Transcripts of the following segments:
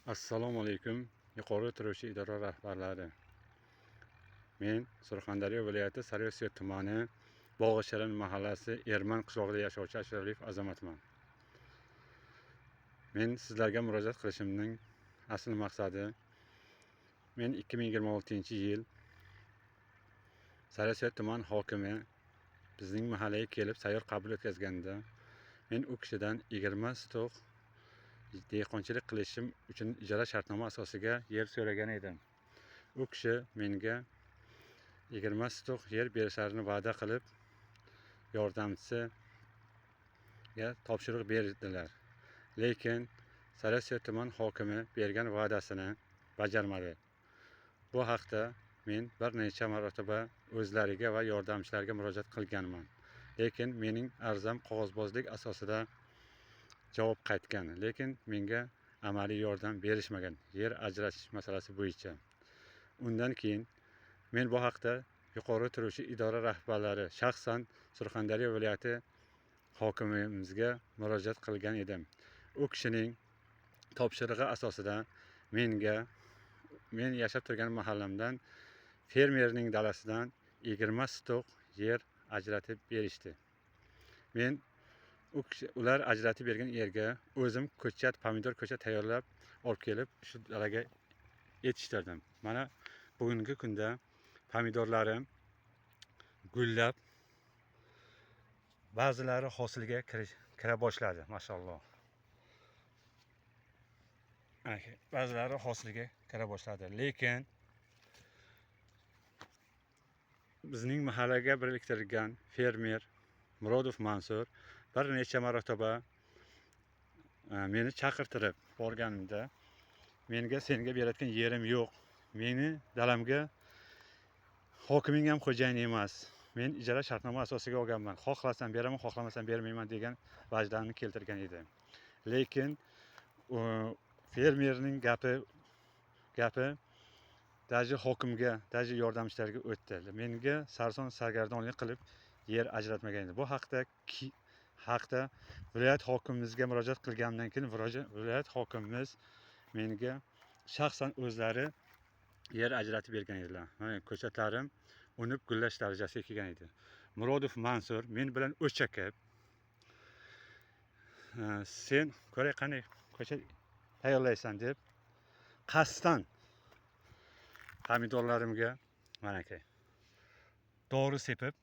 Assalomu alaykum, yuqori turuvchi idora rahbarlari. Men Surxondaryo viloyati Sariosiyo tumani Bog'ishirin mahallasi Erman qishlog'ida yashovchi Ashrafliyev Azamatman. Men sizlarga murojaat qilishimning asl maqsadi, men 2026-yil Sariosiyo tuman hokimi bizning mahallaga kelib sayyor qabul o'tkazganda, men u kishidan 20 sotix dehqonchilik qilishim uchun ijara shartnoma asosiga yer so'ragan edim. U kishi menga 20 sotix yer berishlarini va'da qilib, yordamchisiga topshiriq berdilar. Lekin Sariosiyo tuman hokimi bergan va'dasini bajarmadi. Bu haqda men bir necha marotaba o'zlariga va yordamchilariga murojaat qilganman. Lekin mening arizam qog'ozbozlik asosida javob qaytgan, lekin menga amaliy yordam berishmagan yer ajratish masalasi bo'yicha. Undan keyin men bu haqda yuqori turuvchi idora rahbarlari, shaxsan Surxondaryo viloyati hokimimizga murojaat qilgan edim. U kishining topshirig'i asosida menga men yashab turgan mahallamdan fermerning dalasidan 20 sotix yer ajratib berishdi. Men u kishi ular ajratib bergan yerga o'zim ko'chat, pomidor ko'chat tayyorlab olib kelib shu dalaga yetishtirdim. Mana bugungi kunda pomidorlarim gullab, ba'zilari hosilga kira boshladi, mashalloh. Ana ba'zilari hosilga kira boshladi, lekin bizning mahallaga biriktirilgan fermer Murodov Mansur bir necha marotaba meni chaqirtirib borganimda, menga senga berayotgan yerim yo'q, meni dalamga hokiming ham xo'jayin emas, men ijara shartnoma asosiga olganman, xohlasam beraman, xohlamasam bermayman degan vajlarni keltirgan edi. Lekin fermerning gapi даже hokimga, даже yordamchilarga o'tdi. Menga sarson sargardonlik qilib yer ajratmagan edi. Bu haqda viloyat hokimimizga murojaat qilganimdan keyin viloyat hokimimiz menga shaxsan o'zlari yer ajratib bergan edilar. Mana ko'chatlarim unib gullash darajasiga kelgan edi. Murodov Mansur men bilan o'chakib, sen ko'ray qanday ko'chat tayyorlaysan deb qasddan pomidorlarimga manaki dori sepib,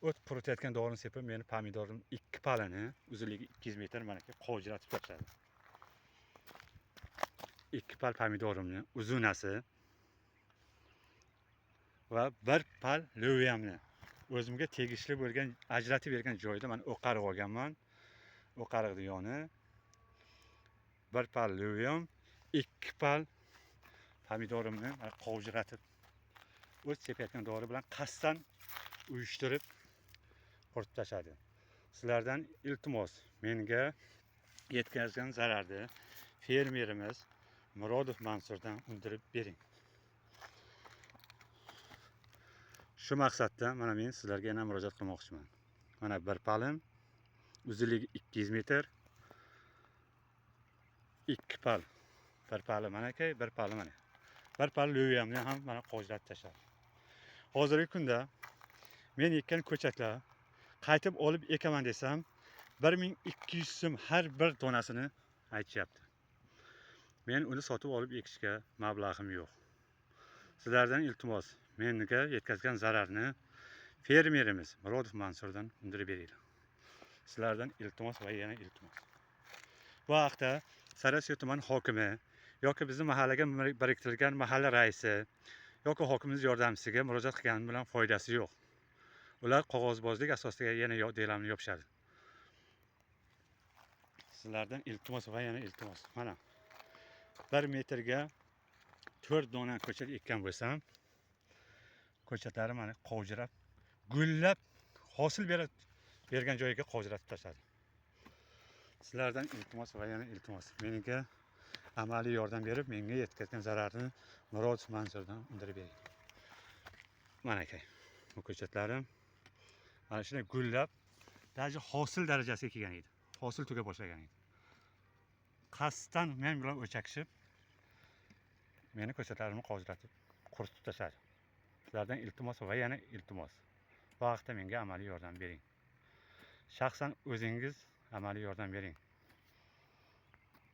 o't quritayotgan dorini sepib, meni pomidorim 2 palini uzunligi 200 metr manaki qovjiratib tashladi. 2 pal pomidorimni uzunasi va 1 pal lo'viyamni o'zimga tegishli bo'lgan ajratib bergan joyda mana o'qariq olganman. O'qariqni yoni 1 pal lo'viyam, 2 pal pomidorimni mana qovjiratib o't sepayotgan dori bilan qasddan uyushtirib quritib tashladi. Sizlardan iltimos, menga yetkazgan zararni fermerimiz Murodov Mansurdan undirib bering. Shu maqsadda mana men sizlarga yana murojaat qilmoqchiman. Mana bir palim uzunligi 200 metr, 2 pal, bir pali manakay, bir pali mana. Bir pal lo'viyamni ham mana qovjiratib tashladi. Hozirgi kunda men ekkan ko'chatlar qaytib olib ekaman desam 1200 so'm har bir donasini aytishyapti. Men uni sotib olib ekishga mablag'im yo'q. Sizlardan iltimos, menga yetkazgan zararni fermerimiz Murodov Mansurdan undirib beringlar. Sizlardan iltimos va yana iltimos. Bu haqda Sariosiyo tuman hokimi yoki bizning mahallaga biriktirilgan mahalla raisi yoki hokimimiz yordamchisiga murojaat qilganim bilan foydasi yo'q. Ular qog'ozbozlik asosida yana delamni yopishadi. Sizlardan iltimos va yana iltimos. Mana 1 metrga 4 dona ko'chat ekkan bo'lsam, ko'chatlari mana qovjirab, gullab hosil bergan joyiga qovjiratib tashladi. Sizlardan iltimos va yana iltimos. Menga amaliy yordam berib, menga yetkazgan zararni Murodov Mansurdan undirib bering. Mana aka, bu ko'chatlarim mana shunday gullab, даже hosil darajasiga kelgan edi. Hosil tuga boshlagan edi. Qasddan men bilan o'chakishib, meni ko'chatlarimni qovjiratib, quritib tashladi. Sizlardan iltimos va yana iltimos. Bu haqda menga amaliy yordam bering. Shaxsan o'zingiz amaliy yordam bering.